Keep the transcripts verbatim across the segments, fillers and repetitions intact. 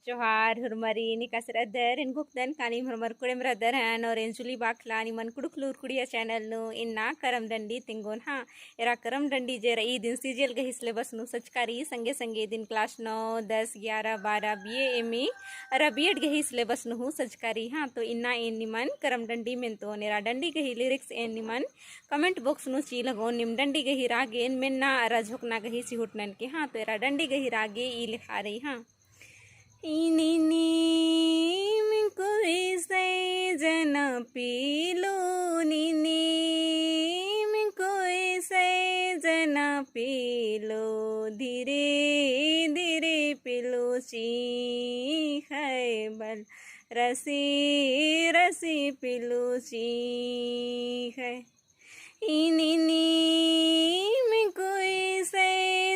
जोहार हुरमारिन, एकासे रअदर? एन घोखदन कानी हुरमार कुड़ेम रअदर हन और एन जुली बाखला निमन कुँड़ुख़ लूर कुड़िया channel नू इन्ना करम डंडी तेंगोन हाँ। एरा करम डंडी जे रई इदिन CGL गही syllabus नू सजका रई, संगे संगे इदिन class नौ, दस, ग्यारह, बारह, BA, MA अरा B.Ed गही syllabus नू हूँ सजका रई हाँ। तो इन्ना एन निमन करम डंडी मेन्तोन। एरा डंडी गही lyrics एन निमन comment box नू चिआ लगोन। नीम डंडी गही रागेन मेन्ना अरा झोंकना गही चिहुट ननके हाँ। तो एरा डंडी गही रागे ई लेखा रई हाँ। ई नीम कोइसे जना पेलो, नीम कोइसे जना पेलो, धीरे धीरे पेलो चींख़य बला रसी रसी पेलो चींख़य। ई नीम कोइसे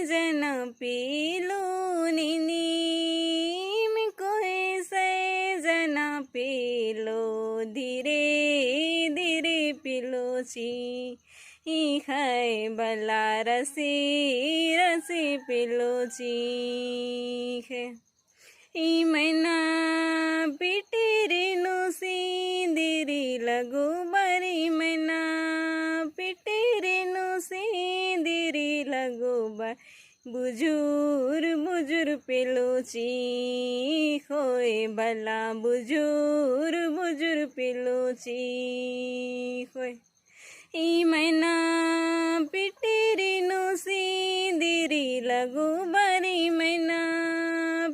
जना पेलो, नीम कोइसे जना पेलो, धीरे धीरे पेलो चींख़य बला रसी रसी पेलो चींख़य। ई मैना पिटिरी नू सिंदिरी लगो बारी, मैना पिटिरी नू सिंदिरी लगो बारी, बुझुर बुझुर पेलो चींख़ोय बला, बुझुर बुझुर पेलो चींख़ोय। ई मैना पिटिरी नू सिंदिरी लगो बारी, मैना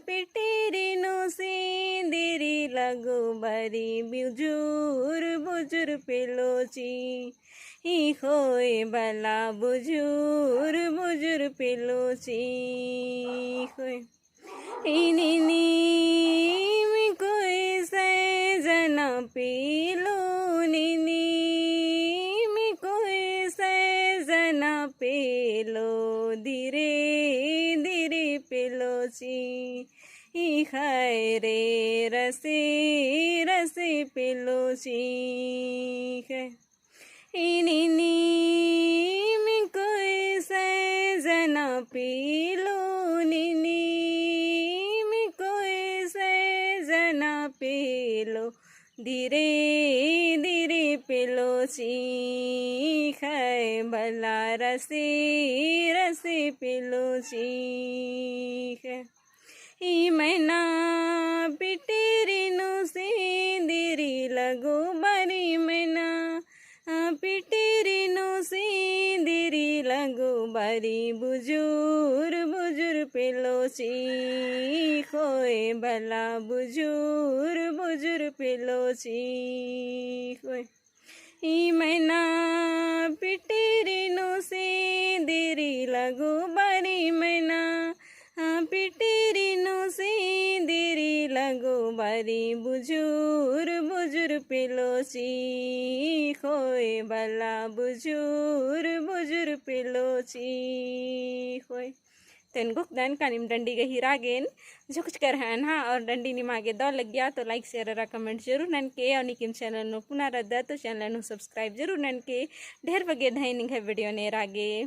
पिटिरी नू सिंदिरी लगो बारी, बुझुर बुझुर पेलो चींख़ोय बला, बुझुर बुझुर पेलो चींख़ोय। ई नीम कोइसे जना पेलो, नीम कोइसे जना पेलो, धीरे धीरे पेलो चींख़य रे, रसी रसी पेलो चींख़य। ई नीम कोइसे जना पेलो, नीम कोइसे जना पेलो, धीरे धीरे पेलो चींख़य बला रसी रसी पेलो चींख़य। ई मैना पिटिरी नू सिंदिरी लगो बारी, मैना पिटिरी नू सिंदिरी लगो बारी, बुझुर बुझुर पेलो चींख़ोय बला, बुझुर बुझुर पेलो चींख़ोय। ई मैना पिटिरी नू सिंदिरी लगो बारी, मैना पिटिरी नू सिंदिरी लगो बारी, बुझुर बुझुर पेलो चींख़ोय बला, बुझुर बुझुर पेलो चींख़ोय। तो एन घोखदन कानी नीम डंडी गही रागेन झोंकचकर हन हाँ। और डंडी निमा गे दव लग्गिया तो like, share अरा comment जरूर ननके। और नीकिम channel नू पुना रअदर तो channel नू subscribe जरूर ननके। ढेर बग्गे धइन निंग्है video ने रागे।